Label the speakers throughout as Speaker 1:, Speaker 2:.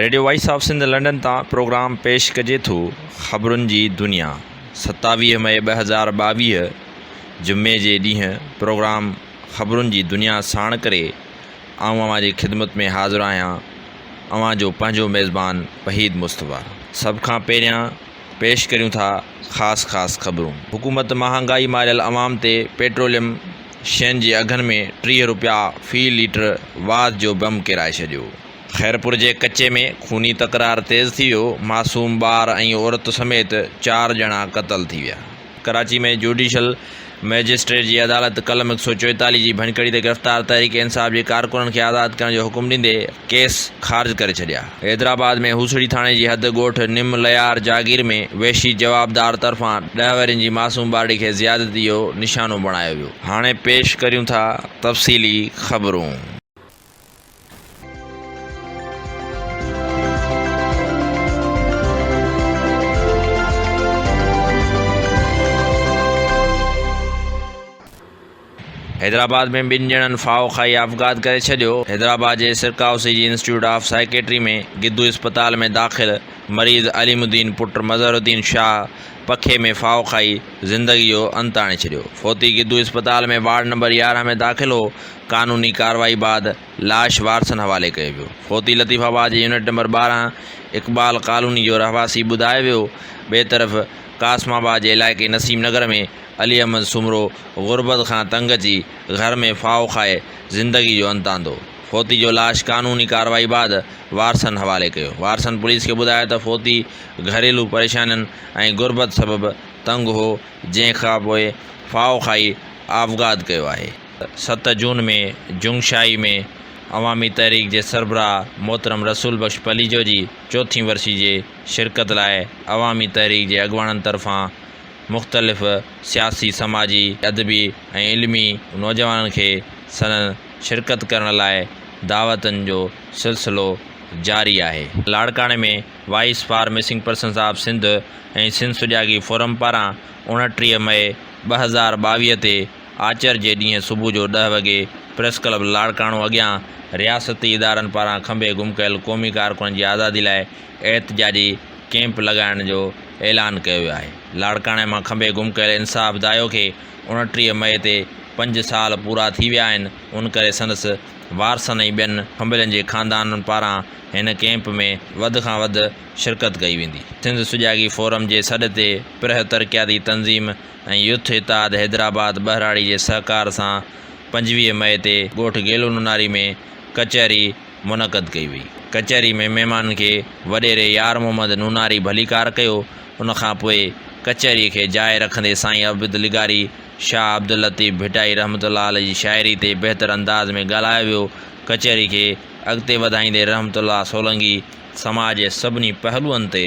Speaker 1: Radio voice of Sindh London تان programme پيش ڪجي ٿو خبرن جي دنيا 27 مئي 2022 جمعي جي ڏينهن پروگرام خبرن جي دنيا ساڻ ڪري آئون اوهان جي خدمت ۾ حاضر آهيان اوهان جو پنهنجو ميزبان وحيد مصطفيٰ. سڀ کان پهريان پيش ڪريون ٿا خاص خاص خبرون. حڪومت مهانگائي ماريل عوام تي پيٽروليم شين جي اگهن ۾ 30 رپيا في ليٽر واڌ جو بم ڪيرائي ڇڏيو. خيرپور جي ڪچي ۾ خوني تڪرار تيز ٿي ويو، معصوم ٻار ۽ عورت سميت چار ڄڻا قتل ٿي ويا. ڪراچي ۾ جوڊيشل مئجسٽريٽ جي عدالت قلم 144 جي ڀڃڪڙي تي گرفتار تحريڪ انصاف جي ڪارڪنن کي آزاد ڪرڻ جو حڪم ڏيندي ڪيس خارج ڪري ڇڏيا. حيدرآباد ۾ هوسڙي ٿاڻي جي حد ڳوٺ نم ليار جاگير ۾ وحشي جوابدار طرفان ڏهه ورهين جي معصوم ٻارڙي کي زيادتي جو نشانو بڻايو ويو. هاڻي پيش ڪريون ٿا تفصيلي خبرون. حيدرآباد ۾ ٻن ڄڻن ڦاهو کائي آپگهات ڪري ڇڏيو. حيدرآباد جي سرڪائوسي جي انسٽيٽيوٽ آف سائيڪيٽري ۾ گدو اسپتال ۾ داخل مريض عليم الدين پٽ مظهر الدين شاهه پکي ۾ ڦاهو کائي زندگي جو انت آڻي ڇڏيو. فوتي گدو اسپتال ۾ وارڊ نمبر 11 ۾ داخل هو. قانوني ڪارروائي بعد لاش وارثن حوالي ڪيو ويو. فوتي لطيف آباد جي يونٽ نمبر 12 اقبال ڪالوني جو رهواسي ٻڌايو ويو. ٻئي طرف قاسم آباد جي علائقي نسيم نگر ۾ علي احمد سومرو غربت کان تنگ اچي گهر ۾ ڦاهو کائي زندگي جو انت آندو. فوتي جو لاش قانوني ڪارروائي بعد وارثن حوالي ڪيو. وارثن پوليس کي ٻڌايو ته فوتي گهريلو پريشانين ۽ غربت سبب تنگ هو جنهن کانپوء ڦاهو کائي آپگهات ڪيو آهي. 7 جون ۾ جنگشاهي ۾ عوامي تحريڪ جي سربراهه محترم رسول بخش پليجو جي چوٿين ورسي جي شرڪت لاء عوامي تحريڪ جي اڳواڻن طرفان مختلف سياسي، سماجي، ادبي ۽ علمي نوجوانن کي سندن شرڪت ڪرڻ لاء دعوتن جو سلسلو جاري آهي. لاڙڪاڻي ۾ voice for missing persons of Sindh ۽ Sindh Sujagi forum پاران 29 مئي 2022 تي آچر جي ڏينهن صبح جو ڏهه وڳي پريس ڪلب لاڙڪاڻو اڳيان رياستي ادارن پاران کنڀي گم ڪيل قومي ڪارڪنن جي آزادي لاء احتجاجي ڪئمپ لڳائڻ جو اعلان ڪيو ويو آهي. لاڙڪاڻي مان کنڀي گم ڪيل انصاف دايو کي 29 مئي تي پنج سال پورا ٿي ويا آهن، ان ڪري سندس وارثن ۽ ٻين کنڀلين جي خاندانن پاران هن ڪئمپ ۾ وڌ کان وڌ شرڪت ڪئي ويندي. سنڌ سجاڳي فورم جي سڏ تي پرهه ترقياتي تنظيم ۽ يوٿ اتحاد حيدرآباد ٻهراڙي جي سهڪار سان 25 مئي تي ڳوٺ گيلو نوناري ۾ ڪچهري منعقد ڪئي وئي. ڪچهري ۾ مهمانن کي وڏيري يار محمد نوناري ڀليڪار ڪيو. ان کان پوء ڪچهري کي جاء رکندي سائين عابد لغاري، شاهه عبداللطيف ڀٽائي رحمة الله عليه جي شاعري تي بهتر انداز ۾ ڳالهايو ويو. ڪچهري کي اڳتي وڌائيندي رحمت الله سولنگي سماج جي سڀني پهلوئن تي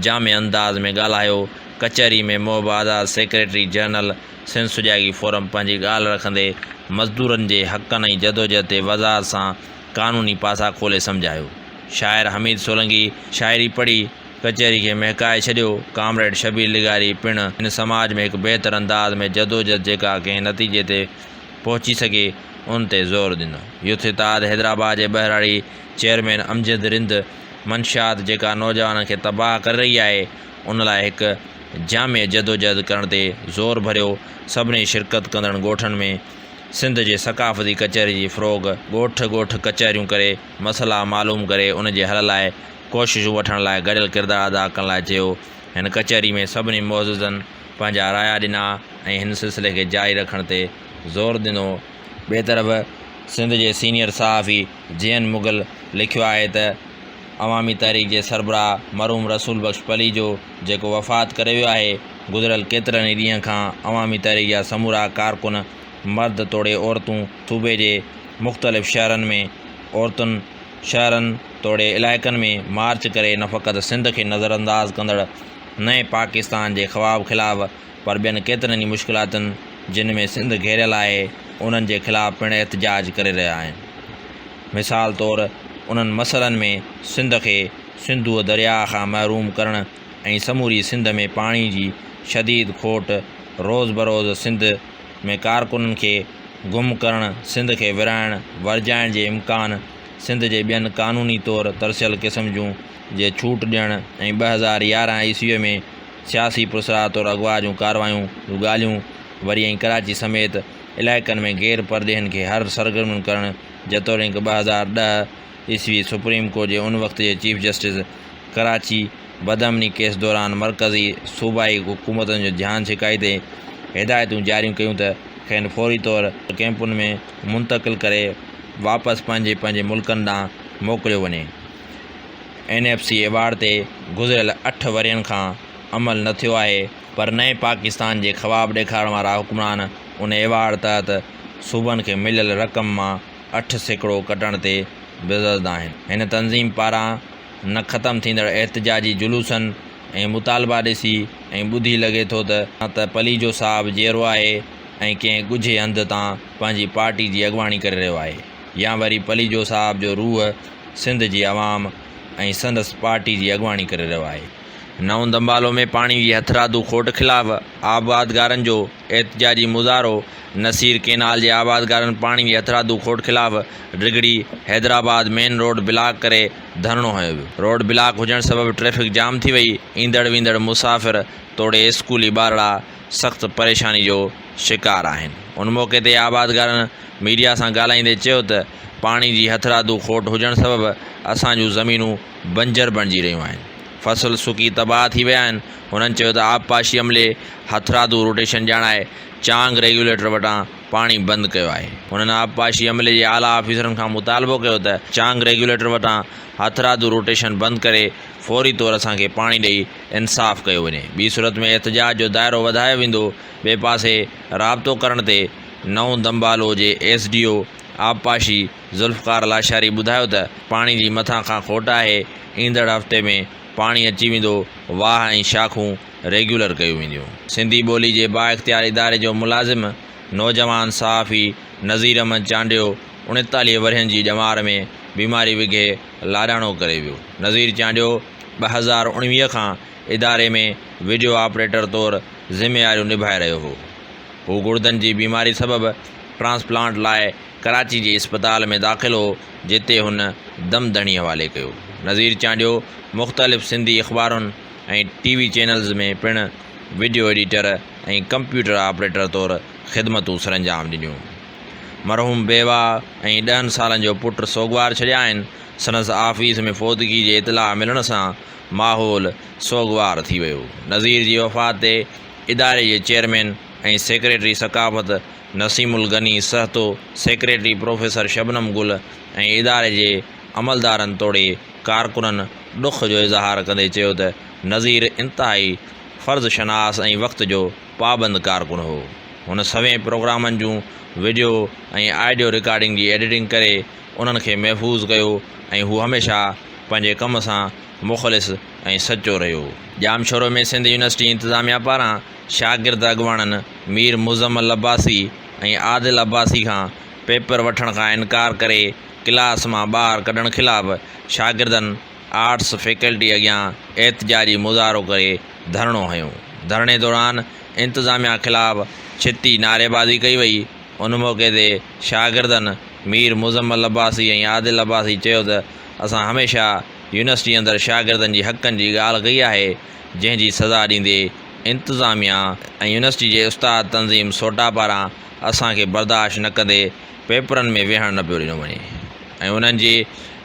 Speaker 1: جامع انداز ۾ ڳالهايو. ڪچهري ۾ محب آزاد سيڪريٽري جنرل سنڌ سجاڳي فورم پنهنجي ڳالهه رکندي مزدورن جي حقن ۽ جدوجهد تي وضاحت سان قانوني پاسا کولي سمجهايو. شاعر حميد سولنگي شاعري پڙهي ڪچهري کي مهڪائي ڇڏيو. ڪامريڊ شبير لغاري پڻ هن سماج ۾ هڪ بهتر انداز ۾ جدوجهد جيڪا ڪنهن نتيجي تي پهچي سگهي ان تي زور ڏنو. يوٿ اتحاد حيدرآباد جي ٻهراڙي چيئرمين امجد رند منشيات جيڪا نوجوانن کي تباهه ڪري رهي آهي ان لاء هڪ جامع جدوجهد ڪرڻ تي زور ڀريو. سڀني شرڪت ڪندڙن ڳوٺن ۾ سنڌ جي ثقافتي ڪچهري جي فروغ، ڳوٺ ڳوٺ ڪچهريون ڪري مسئلا معلوم ڪري ان جي حل لاء ڪوششون وٺڻ لاء گڏيل ڪردار ادا ڪرڻ لاء چيو. هن ڪچهري ۾ سڀني معززن پنهنجا رايا ڏنا ۽ هن سلسلي کي جاري رکڻ تي زور ڏنو. ٻئي طرف سنڌ جي سينيئر صحافي جي اين مغل لکيو آهي ته عوامي تحريڪ جي سربراهه مرحوم رسول بخش پليجو جيڪو وفات ڪري ويو آهي، گذريل ڪيترن ئي ڏينهن کان عوامي تحريڪ جا سمورا ڪارڪن مرد توڙي عورتون صوبي جي مختلف شهرن ۾ عورتن شهرن توڙي علائقن ۾ مارچ ڪري نه فقط سنڌ کي نظرانداز ڪندڙ نئين پاڪستان جي خواب خلاف پر ٻين ڪيترن ئي مشڪلاتن جن ۾ سنڌ گهيريل آهي انهن جي خلاف پڻ احتجاج ڪري رهيا آهن. مثال طور انهن مسئلن ۾ سنڌ کي سنڌوء درياء کان محروم ڪرڻ ۽ سموري سنڌ ۾ پاڻي جي شديد کوٽ، روز بروز سنڌ ۾ ڪارڪنن کي گم ڪرڻ، سنڌ کي ورهائڻ ورجائڻ جي امڪان، سنڌ جي ٻين قانوني طور ترسيل قسم جون جي ڇوٽ ڏيڻ ۽ 2011 عيسوي ۾ سياسي پرسراء طور اغوا جون ڪارروايون جون ڳالهيون وري ۽ ڪراچي سميت علائقن ۾ غير پرڏيهين کي هر سرگرميون ڪرڻ جيتوڻيڪ 2010 عيسوي سپريم ڪورٽ جي ان وقت جي چيف جسٽس ڪراچي بدامني ڪيس دوران مرڪزي صوبائي حڪومتن جو ڌيان ڇڪائيندي هدايتون جاريون ڪيون ته کين فوري طور ڪئمپن ۾ منتقل ڪري واپس پنهنجي پنهنجي ملڪن ڏانهن موڪليو وڃي. اين ايف سي ايوارڊ تي گذريل اٺ ورهين کان عمل نه ٿيو آهي پر نئين پاڪستان جي خواب ڏيکارڻ وارا حڪمران ان ايوارڊ تحت صوبن کي مليل رقم مان 8% ڪٽڻ تي بضد آهن. هن تنظيم پاران نه ختم ٿيندڙ احتجاجي جلوسن ۽ مطالبا ڏسي ۽ ٻڌي لڳي ٿو ته ته پليجو صاحب جيئرو آهي ۽ ڪنهن ڳجهي هنڌ تان پنهنجي پارٽي جي اڳواڻي ڪري رهيو آهي يا وري پليجو صاحب جو روح سنڌ جي عوام ۽ سندس پارٽي جي اڳواڻي ڪري رهيو آهي. نئون دمبالو ۾ پاڻي جي هٿرادو کوٽ خلاف آبادگارن جو احتجاجي مظاهرو، نصير ڪينال جي آبادگارن پاڻي جي هٿرادو کوٽ خلاف Digri Hyderabad main road block ڪري ڌرڻو هنيو ويو، روڊ بلاڪ هجڻ سبب ٽريفڪ جام ٿي وئي، ايندڙ ويندڙ مسافر توڙي اسڪولي ٻارڙا سخت پريشاني جو شڪار آهن. ان موقعي تي آبادگارن ميڊيا سان ڳالهائيندي چيو ته پاڻي جي هٿرادو کوٽ هجڻ سبب اسان جون زمينون بنجر بڻجي رهيون آهن، فصل سڪي تباهه ٿي ويا آهن، هنن چيو ته آبپاشي عملي هٿرادو روٽيشن ڄاڻائي چانگ ريگيوليٽر وٽان پاڻي بند ڪيو آهي. هنن آبپاشي عملي جي اعليٰ آفيسرن کان مطالبو ڪيو ته چانگ ريگيوليٽر وٽان هٿرادو روٽيشن بند ڪري فوري طور اسان کي پاڻي ڏئي انصاف ڪيو وڃي ٻي صورت ۾ احتجاج جو دائرو وڌايو ويندو. ٻئي پاسي رابطو ڪرڻ تي نئون دمبالو جي ايس ڊي او آبپاشي ذوالفقار لاشاري ٻڌايو ته پاڻي جي مٿان کان کوٽ آهي، ايندڙ هفتي ۾ پاڻي اچي ويندو، واهه ۽ شاخون ريگيولر ڪيون وينديون. سنڌي ٻولي جي بااختيار اداري جو ملازم نوجوان صحافي نذير احمد چانڊيو 39 ورهين جي ڄمار ۾ بيماري وگهي لاڏاڻو ڪري ويو. نذير چانڊيو 2019 کان اداري ۾ وڊيو آپريٽر طور ذميواريون نڀائي رهيو هو. هو گڙدن جي بيماري سبب ٽرانسپلانٽ لاء ڪراچي جي اسپتال ۾ داخل هو، جتي هن دم ڌڻي حوالي ڪيو. نذير چانڊيو مختلف سنڌي اخبارن ۽ ٽي وي چينلز ۾ پڻ وڊيو ايڊيٽر ۽ ڪمپيوٽر آپريٽر طور خدمتون سرانجام ڏنيون. مرحوم بيواهه ۽ ڏهن سالن جو پٽ سوڳوار ڇڏيا آهن. سندس آفيس ۾ فوتگي جي اطلاع ملڻ سان ماحول سوڳوار ٿي ويو. نذير جي وفات تي اداري جي چيئرمين ۽ سيڪريٽري ثقافت نسيم الغني سهتو، سيڪريٽري پروفيسر شبنم گل ۽ اداري جي عملدارن توڙي ڪارڪنن ڏک جو اظهار ڪندي چيو ته نذير انتهائي فرض شناس ۽ وقت جو پابند ڪارڪن هو. هن سوين پروگرامن جون وڊيو ۽ آڊيو رڪارڊنگ جي ايڊيٽنگ ڪري انهن کي محفوظ ڪيو ۽ هو هميشه پنهنجي ڪم سان مخلص ۽ سچو رهيو. ڄامشورو ۾ سنڌ يونيورسٽي انتظاميا پاران شاگرد اڳواڻن مير مزمل عباسي ۽ عادل عباسي کان پيپر وٺڻ کان انڪار ڪري ڪلاس مان ٻاهر ڪڍڻ خلاف شاگردن آرٽس فيڪلٽي اڳيان احتجاجي مظاهرو ڪري ڌرڻو هنيو. ڌرڻي دوران انتظاميا خلاف ڇتي نعريبازي ڪئي وئي. ان موقعي تي شاگردن مير مزمل عباسي ۽ عادل عباسي چيو ته اسان هميشه يونيورسٽي اندر شاگردن جي حقن جي ڳالهه ڪئي آهي جنهن جي سزا ڏيندي انتظاميا ۽ يونيورسٽي جي استاد تنظيم سوٽا پاران اسان کي برداشت نه ڪندي پيپرن ۾ ويهڻ نه پيو ڏنو وڃي ۽ انهن جي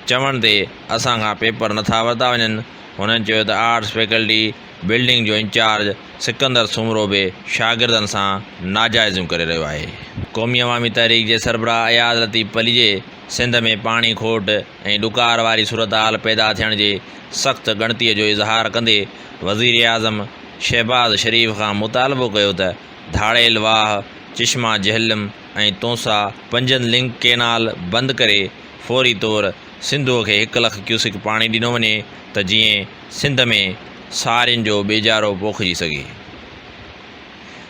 Speaker 1: چوڻ تي اسان کان پيپر نه ٿا ورتا وڃن. هنن چيو ته آرٽس فيڪلٽي بلڊنگ جو انچارج سڪندر سومرو به شاگردن سان ناجائزيون ڪري رهيو آهي. قومي عوامي تحريڪ جي سربراهه اياز لطيف پليجي سنڌ ۾ پاڻي کوٽ ۽ ڏڪار واري صورتحال پيدا ٿيڻ جي سخت ڳڻتي جو اظهار ڪندي وزيراعظم شهباز شريف کان مطالبو ڪيو ته ڌاڙيل واهه، چشما جهلم ۽ تونسا پنجند لنڪ ڪينال بند ڪري فوري طور سنڌوء کي هڪ لک ڪيوسڪ پاڻي ڏنو وڃي ته جيئن سنڌ ۾ سارين جو ٻيجارو پوکجي سگهي.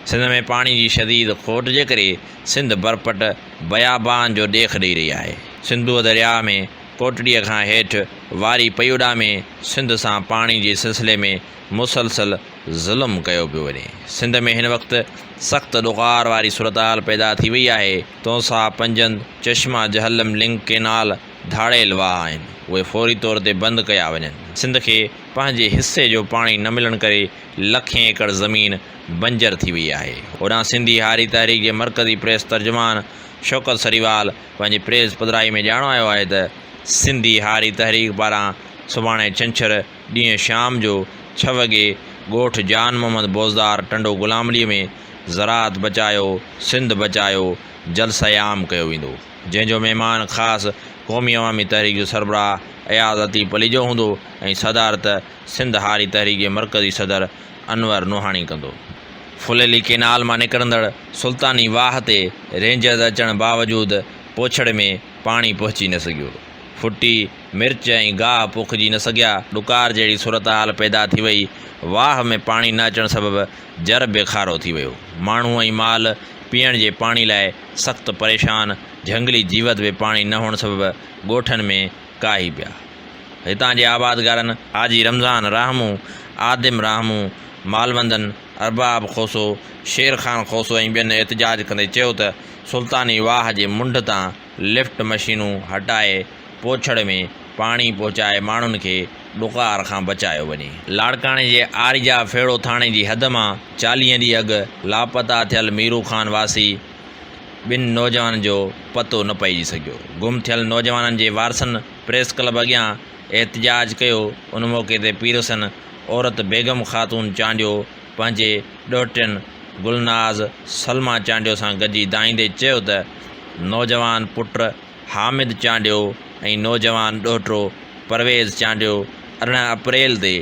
Speaker 1: سنڌ ۾ پاڻي جي شديد کوٽ جي ڪري سنڌ برپٽ بيابان جو ڏيک ڏئي رهي آهي. سنڌوء درياهه ۾ ڪوٽڙيء کان هيٺ واري پيوڏا ۾ سنڌ سان پاڻي جي سلسلي ۾ مسلسل ظلم ڪيو پيو وڃي. سنڌ ۾ هن وقت سخت ڏڪار واري صورتحال پيدا ٿي وئي آهي. تونسا، پنجند، چشما جهلم لنڪ ڪينال ڌاڙيل واهه آهن، اهي فوري طور تي بند ڪيا وڃن. سنڌ کي پنهنجي حصي جو پاڻي نه ملڻ ڪري لکين ايڪڙ زمين بنجر ٿي وئي آهي. هوڏانهن سنڌي هاري تحريڪ جي مرڪزي پريس ترجمان شوڪت سريوال پنهنجي پريس پڌرائي ۾ ڄاڻايو آهي ته سنڌي هاري تحريڪ پاران سڀاڻي ڇنڇر ڏينهن شام جو ڇهه وڳي ڳوٺ جان محمد بوزدار ٽنڊو غلام علي ۾ زراعت بچايو سنڌ بچايو جلسه عام ڪيو ويندو جنهن جو مهمان خاص قومي عوامي تحريڪ جو سربراهه اياز لطيف پليجو هوندو ۽ صدارت سنڌ هاري تحريڪ جي مرڪزي صدر انور نوحاڻي ڪندو. ڦليلي ڪينال مان نڪرندڙ سلطاني واهه تي رينجرز اچڻ باوجود پوڇڙ ۾ پاڻي پهچي نه سگهيو. ڦٽي، مرچ ۽ گاهه پوکجي نه سگهيا. ڏڪار جهڙي صورتحال پيدا ٿي وئي. واهه ۾ پاڻي نه اچڻ سبب جر به کارو ٿي ويو. ماڻهو ۽ مال پيئڻ جي پاڻي لاء سخت پريشان، جهنگلي جيوت به پاڻي نه هئڻ سبب ڳوٺن ۾ ڪاهي پيا. هتان جي آبادگارن حاجي رمضان راهمون، آدم راهمون، مالوندن ارباب کوسو، شير خان کوسو ۽ ٻين احتجاج ڪندي چيو ته سلطاني واهه جي منڍ تان لفٽ مشينون هٽائي پوڇڙ ۾ پاڻي پهچائي ماڻهن کي ڏڪار کان بچايو وڃي. لاڙڪاڻي جي آريجا ڦيڙو ٿاڻي جي حد مان 40 ڏينهن اڳ لاپتا ٿيل ميرو خان واسي ٻن نوجوانن جو پتو نه پئجي سگهيو. گم ٿيل نوجوانن جي وارثن پريس ڪلب اڳيان احتجاج ڪيو. ان موقعي تي پيرسن عورت بيگم خاتون چانڊيو پنهنجي ڏوهٽين گلناز، سلميٰ چانڊيو سان گڏجي دانهيندي چيو ته نوجوان پٽ حامد چانڊيو ۽ نوجوان ڏوهٽو پرويز چانڊيو 18 اپريل تي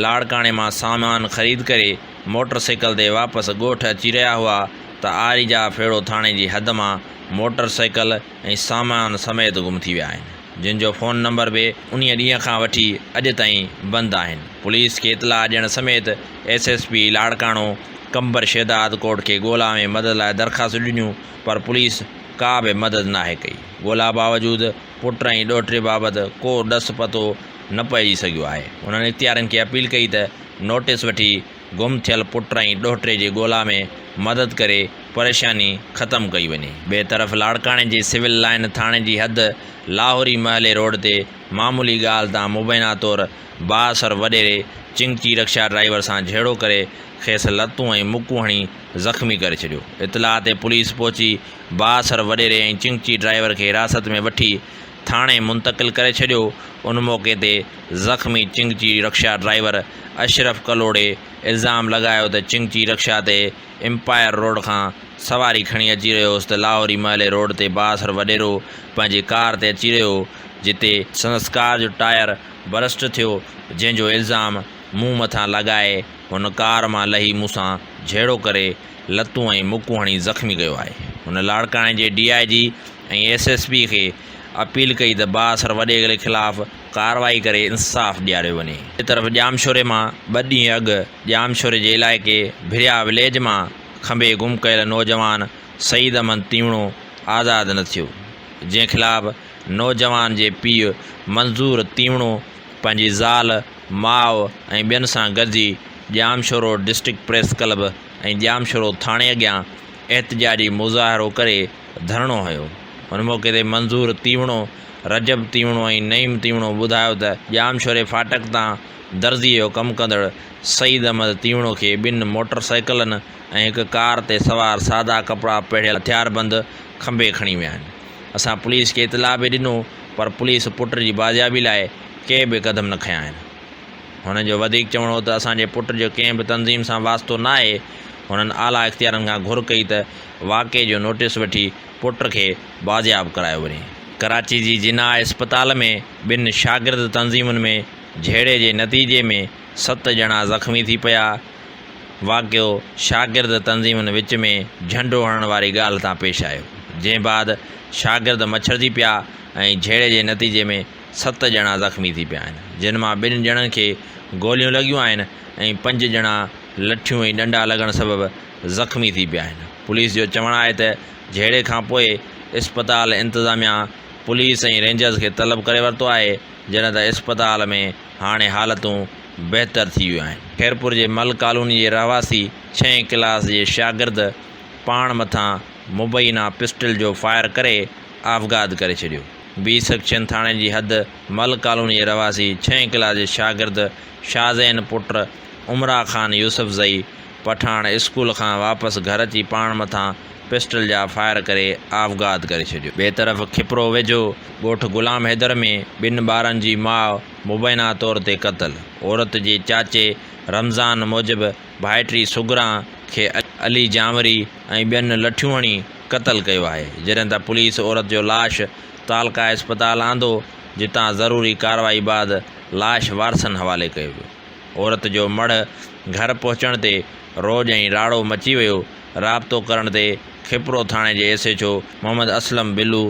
Speaker 1: لاڙڪاڻي مان سامان خريد ڪري موٽر سائيڪل تي واپس ڳوٺ اچي رهيا هئا ته آريجا ڦيڙو ٿاڻي جي حد مان موٽر سائيڪل ۽ سامان سميت گم ٿي ويا آهن جن جو فون نمبر به انهيء ڏينهن کان وٺي اڄ تائين بند آهن پوليس کي اطلاع ڏيڻ سميت S S P Larkana Qambar Shahdadkot کي ڳولا ۾ مدد لاء درخواستون ڏنيون پر پوليس ڪا به مدد ناهي ڪئي ڳولا باوجود پٽ ۽ ڏوهٽي بابت ڪو ڏس پتو نه پئجي سگهيو آهي. انهن اختيارين کي اپيل ڪئي ته نوٽيس وٺي گم ٿيل پٽ ۽ ڏوهٽي جي ڳولا ۾ مدد ڪري پريشاني ختم ڪئي وڃي. ٻئي طرف لاڙڪاڻي جي سول لائن ٿاڻي جي حد لاهوري محلي روڊ تي معمولي ڳالهه تان مبينا طور بااثر وڏيري چنگچي رڪشا ڊرائيور سان جهيڙو ڪري کيس لتون ۽ مڪون هڻي زخمي ڪري ڇڏيو. اطلاع تي پوليس پهچي بااثر وڏيري ۽ چنگچي ڊرائيور کي حراست ۾ وٺي ٿاڻي منتقل ڪري ڇڏيو، ان موقعي تي زخمي چنگچي رڪشا ڊرائيور اشرف ڪلهوڙي الزام لڳايو ته چنگچي رڪشا تي امپائر روڊ کان سواري کڻي اچي رهيو هوس ته لاهوري محلي روڊ تي بااثر وڏيرو پنهنجي ڪار تي اچي رهيو هو جتي سندس ڪار جو ٽائر برسٽ ٿيو جنهن جو الزام مون مٿان لڳائي هن ڪار مان لهي مون سان جهيڙو ڪري لتون ۽ مڪون هڻي زخمي ڪيو آهي. هن لاڙڪاڻي جي D I G ۽ S S P کي اپيل ڪئي ته بااثر وڏيري خلاف ڪارروائي ڪري انصاف ڏياريو وڃي. ٻئي طرف ڄامشوري مان ٻه ڏينهن اڳ ڄامشوري جي علائقي ڀريا وليج مان کنڀي گم ڪيل نوجوان سعيد احمد تيوڻو آزاد نه ٿيو، جنهن خلاف نوجوان جي پيء منظور تيوڻو پنهنجي زال، ماء ۽ ٻين سان گڏجي Jamshoro district press club ۽ Jamshoro ٿاڻي اڳيان احتجاجي مظاهرو ڪري ڌرڻو هنيو. ان موقعي تي منظور تيوڻو، رجب تيوڻو ۽ نعيم تيوڻو ٻڌايو ته ڄامشوري ڦاٽڪ تان درزي جو ڪم ڪندڙ سعيد احمد تيوڻو کي ٻن موٽر سائيڪلن ۽ هڪ ڪار تي سوار سادا ڪپڙا پهريل هٿياربند کنڀي کڻي ويا آهن. اسان پوليس کي اطلاع به ڏنو پر پوليس پٽ جي بازيابي لاء ڪي به قدم نه کنيا آهن. هنن جو وڌيڪ چوڻ هو ته اسان جي پٽ جو ڪنهن به تنظيم سان واسطو ناهي، هنن اعليٰ اختيارن کان گهر ڪئي ته واقعي جو نوٽيس وٺي پٽ کي بازياب ڪرايو وڃي. ڪراچي جي جناح اسپتال ۾ ٻن شاگرد تنظيمن ۾ جهيڙي جي نتيجي ۾ ست ڄڻا زخمي ٿي پيا، واقعو شاگرد تنظيمن وچ ۾ جهنڊو هڻڻ واري ڳالهه تان پيش آيو، جنهن بعد شاگرد مڇرجي پيا ۽ جهيڙي جي نتيجي ۾ ست ڄڻا زخمي ٿي پيا آهن، جن مان ٻن ڄڻن کي گوليون لڳيون آهن ۽ پنج ڄڻا لٺيون ۽ ڏنڊا لڳڻ سبب زخمي ٿي پيا آهن. پوليس جو چوڻ آهي ته جهيڙي کانپوء اسپتال انتظاميا پوليس ۽ رينجرز کي طلب ڪري ورتو آهي، جڏهن ته اسپتال ۾ هاڻي حالتون بهتر ٿي ويون آهن. خيرپور جي مل ڪالوني جي رهواسي ڇهين ڪلاس جي شاگرد پاڻ مٿان مبينا پسٽل جو فائر ڪري آفگهات ڪري ڇڏيو. بي سيڪشن ٿاڻي جي حد مل ڪالوني جي رهواسي ڇهين ڪلاس جي شاگرد شاهزين پٽ عمرا خان يوسفزئي پٺاڻ اسڪول کان واپس گهر اچي پاڻ مٿان پسٽل جا فائر ڪري آفگات ڪري ڇڏيو. ٻئي طرف کپرو ويجهو ڳوٺ غلام حيدر ۾ ٻن ٻارن جي ماء مبينا طور تي قتل، عورت جي چاچي رمضان موجب ڀائٽي سگران کي علي جانوري ۽ ٻين لٺيون هڻي قتل ڪيو آهي، جڏهن ته پوليس عورت جو لاش تعلقه اسپتال آندو، جتان ضروري ڪارروائي بعد لاش وارثن حوالي ڪيو ويو. عورت جو مڙهه گهر پهچڻ تي روڄ ۽ راڙو مچي ويو، رابطو ڪرڻ تي کپرو ٿاڻي جي S H O Muhammad Aslam Balo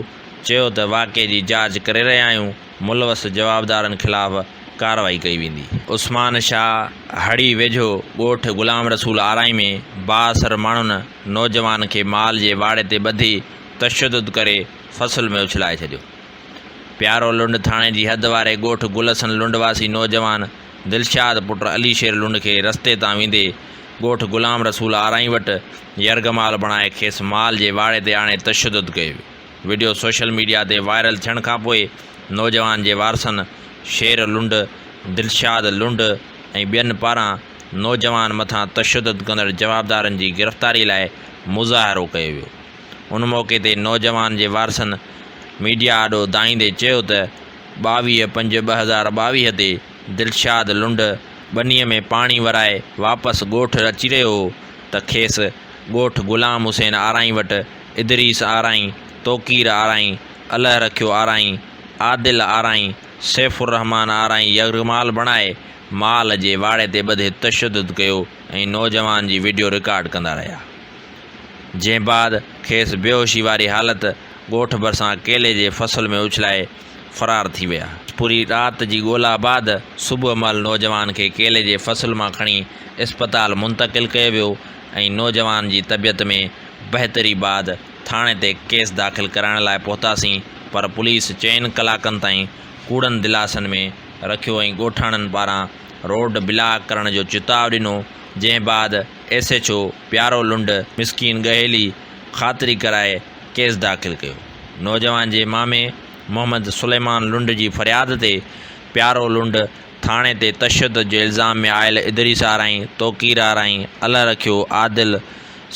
Speaker 1: چيو ته واقعي جي جاچ ڪري رهيا آهيون، ملوث جوابدارن خلاف ڪارروائي ڪئي ويندي. عثمان شاهه هڙي ويجهو ڳوٺ غلام رسول آرائين ۾ بااثر ماڻهن نوجوان کي مال جي واڙي تي ٻڌي تشدد ڪري فصل ۾ اڇلائي ڇڏيو. پيارو لنڊ ٿاڻي جي حد واري ڳوٺ گل حسن لنڊ واسي نوجوان دلشاد پٽ علي شير لنڊ کي رستي تان ويندي ڳوٺ غلام رسول آرائين وٽ يرغمال بڻائي کيس مال جي واڙي تي آڻي تشدد ڪيو ويو. وڊيو سوشل ميڊيا تي وائرل ٿيڻ کانپوء نوجوان جي وارثن شير لنڊ، دلشاد لنڊ ۽ ٻين پاران نوجوان مٿان تشدد ڪندڙ جوابدارن جي گرفتاري لاء مظاهرو ڪيو ويو. ان موقعي تي نوجوان جي وارثن ميڊيا آڏو دانهيندي چيو ته 22 پنج 2022 تي دلشاد لنڊ ٻنيء ۾ پاڻي ورائي واپس ڳوٺ اچي رهيو هو ته کيس ڳوٺ غلام حسين آرائين وٽ ادريس آرائين، توقير آرائين، الهه رکيو آرائين، عادل آرائين، سيف الرحمان آرائين يرغمال بڻائي مال جي واڙي تي ٻڌي تشدد ڪيو ۽ نوجوان جي وڊيو رڪارڊ ڪندا رهيا. جنهن بعد کيس بيهوشي واري حالت ڳوٺ ڀرسان ڪيلي جي فصل ۾ اڇلائي فرار ٿي ويا. پوري رات جي ڳولا بعد صبح مهل نوجوان کي ڪيلي جي فصل مان کڻي اسپتال منتقل ڪيو ويو ۽ نوجوان جي طبيعت ۾ بهتري بعد ٿاڻي تي ڪيس داخل ڪرائڻ لاء پهتاسين پر پوليس چئن ڪلاڪن تائين ڪوڙن دلاسن ۾ رکيو ۽ ڳوٺاڻن پاران روڊ بلاڪ ڪرڻ جو چتاء ڏنو جنهن بعد S H O Pyaro Lund Miskeen Gaheli خاطري ڪرائي ڪيس داخل ڪيو. نوجوان جي مامي محمد سليمان لنڊ جي فرياد تي پيارو لنڊ ٿاڻي تي تشدد جي الزام ۾ آيل ادريس آرائين، توقير آرائين، الهه رکيو، عادل،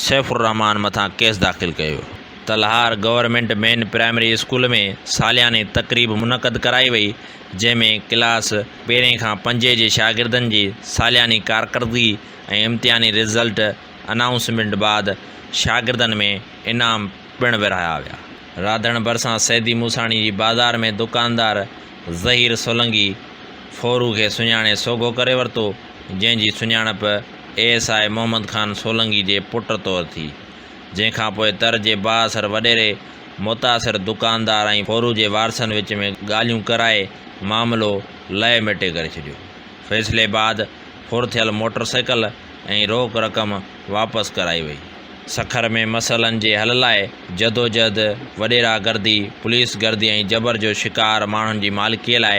Speaker 1: سيف الرحمان مٿان ڪيس داخل ڪيو ويو. Talhar government main primary school ۾ سالياني تقريب منعقد ڪرائي وئي، جنهن ۾ ڪلاس پهرين کان پنجين جي شاگردن جي سالياني ڪارڪردگي ۽ امتحاني رزلٽ انائونسمينٽ بعد شاگردن ۾ انعام پڻ ورهايا ويا. راڌڻ ڀرسان سيدي موساڻي جي بازار ۾ دڪاندار ظهير سولنگي ڦورو کي سڃاڻي سوگهو ڪري ورتو، جنهن جي سڃاڻپ A S I Muhammad Khan Solangi جي پٽ طور ٿي، جنهن کانپوء تر جي بااثر وڏيري متاثر دڪاندار ۽ ڦورو جي وارثن وچ ۾ ڳالهيون ڪرائي معاملو لئه ميٽي ڪري ڇڏيو. فيصلي بعد ڦر ٿيل موٽر سائيڪل ۽ روڪ رقم واپس ڪرائي وئي. سکر ۾ مسئلن جي حل لاء جدوجهد، وڏيرا گردي، پوليس گردي ۽ جبر جو شڪار ماڻهن جي مالڪي لاء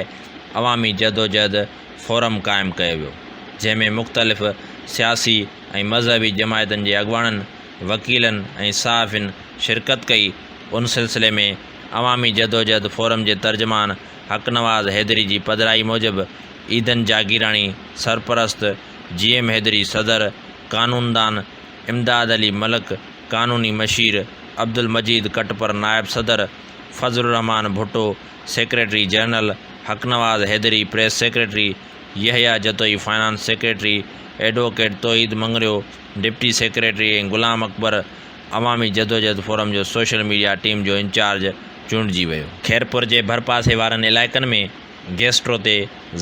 Speaker 1: عوامي جدوجهد فورم قائم ڪيو ويو، جنهن ۾ مختلف سياسي ۽ مذهبي جماعتن جي اڳواڻن، وڪيلن ۽ صحافين شرڪت ڪئي، ان سلسلي ۾ عوامي جدوجهد فورم جي ترجمان حق نواز حيدري جي پڌرائي موجب عيدن جاگيراڻي سرپرست، جي ايم حيدري صدر، قانوندان امداد علي ملڪ قانوني مشير، عبدالمجيد ڪٽپر نائب صدر، Fazal ur Rehman Bhutto secretary general, Haq Nawaz Haidri press secretary, Yahya Jatoi finance secretary, advocate Tauheed Mangrio deputy secretary ۽ Ghulam Akbar Awami Jadojahad forum جو سوشل ميڊيا ٽيم جو انچارج چونڊجي ويو. خيرپور جي ڀرپاسي وارن علائقن ۾ گيسٽرو تي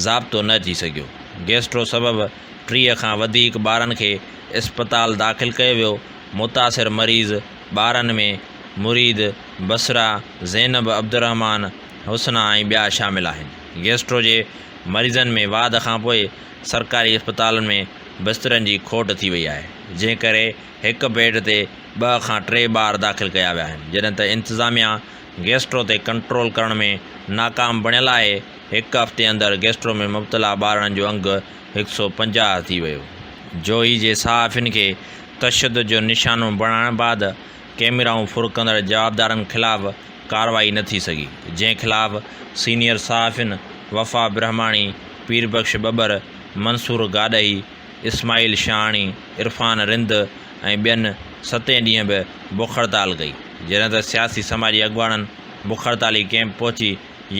Speaker 1: ضابطو نه اچي سگهيو، گيسٽرو سبب 30 کان وڌيڪ ٻارن کي اسپتال داخل ڪيو ويو، متاثر مريض ٻارن ۾ مريد، بصرا، زينب، عبدالرحمان، حسنا ۽ ٻيا شامل آهن. گيسٽرو جي مريضن ۾ واڌ کانپوء سرڪاري اسپتالن ۾ بسترن جي کوٽ ٿي وئي آهي، جنهن ڪري هڪ بيڊ تي ٻه کان ٽي ٻار داخل ڪيا ويا آهن، جڏهن ته انتظاميا گيسٽرو تي ڪنٽرول ڪرڻ ۾ ناڪام بڻيل آهي، هڪ هفتي اندر گيسٽرو ۾ مبتلا ٻارڙن جو انگ 150 ٿي ويو. جوهي جي صحافين کي تشدد جو نشانو بڻائڻ بعد ڪيمرائون ڦر ڪندڙ جوابدارن خلاف ڪارروائي نه ٿي سگهي، جنهن خلاف سينيئر صحافين وفا برهماڻي، پير بخش ٻٻر، منصور گاڏهي، اسماعيل شاهاڻي، عرفان رند ۽ ٻين ستين ڏينهن به بک هڙتال ڪئي، جڏهن ته سياسي سماجي اڳواڻن بک هڙتالي ڪئمپ پهچي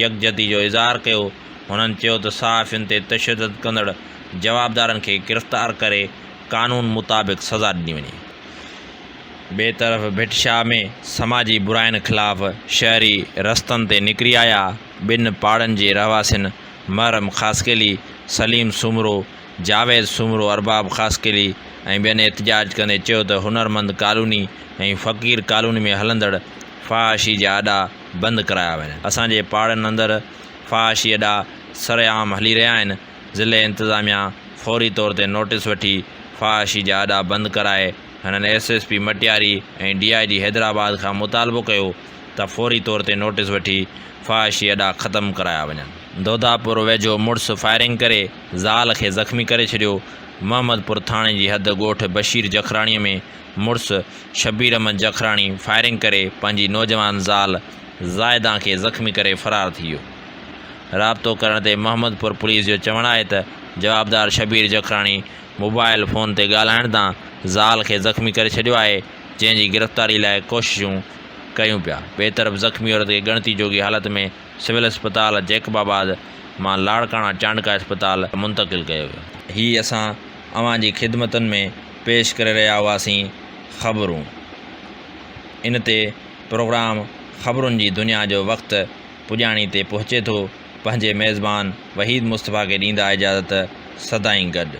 Speaker 1: يڪجهتي جو اظهار ڪيو، هنن چيو ته صحافين تي تشدد ڪندڙ جوابدارن کي گرفتار ڪري قانون مطابق سزا ڏني وڃي. ٻئي طرف ڀٽ شاهه ۾ سماجي براين خلاف شهري رستن تي نڪري آيا، ٻن پاڙن جي رهواسين محرم خاصخيلي، سليم سومرو، جاويد سومرو، ارباب خاصخيلي ۽ ٻين احتجاج ڪندي چيو ته هنرمند ڪالوني ۽ فقير ڪالوني ۾ هلندڙ فحاشي جا اڏا بند ڪرايا وڃن، اسان جي پاڙن اندر فحاشي اڏا سرعام هلي رهيا آهن، ضلعي انتظاميا فوري طور تي نوٽيس وٺي فحاشي جا اڏا بند ڪرائي، هنن S S P Matiari ۽ D I G Hyderabad کان مطالبو ڪيو ته فوري طور تي نوٽيس وٺي فحاشي اڏا ختم ڪرايا وڃن. دوداپور ويجهو مڙس فائرنگ ڪري زال کي زخمي ڪري ڇڏيو، محمد پور ٿاڻي جي حد ڳوٺ بشير جکراڻي ۾ مڙس شبير احمد جکراڻي فائرنگ ڪري پنهنجي نوجوان زال زاهدان کي زخمي ڪري فرار ٿي ويو. رابطو ڪرڻ تي محمد پور پوليس جو چوڻ آهي ته جوابدار شبير جکراڻي موبائل فون تي ڳالهائڻ تان زال کي زخمي ڪري ڇڏيو آهي، جنهن جي گرفتاري لاء ڪوششون ڪيون پيا. ٻئي طرف زخمي عورت کي ڳڻتي جوڳي حالت ۾ سول اسپتال جيڪب آباد مان لاڙڪاڻا چانڊڪا اسپتال منتقل ڪيو ويو. هي اسان اوهان جي خدمتن ۾ پيش ڪري رهيا هئاسين خبرون. ان تي پروگرام خبرن جي دنيا جو وقت پڄاڻي تي پهچي ٿو. پنهنجي ميزبان وحيد مصطفيٰ کي ڏيندا اجازت سدائين گڏ.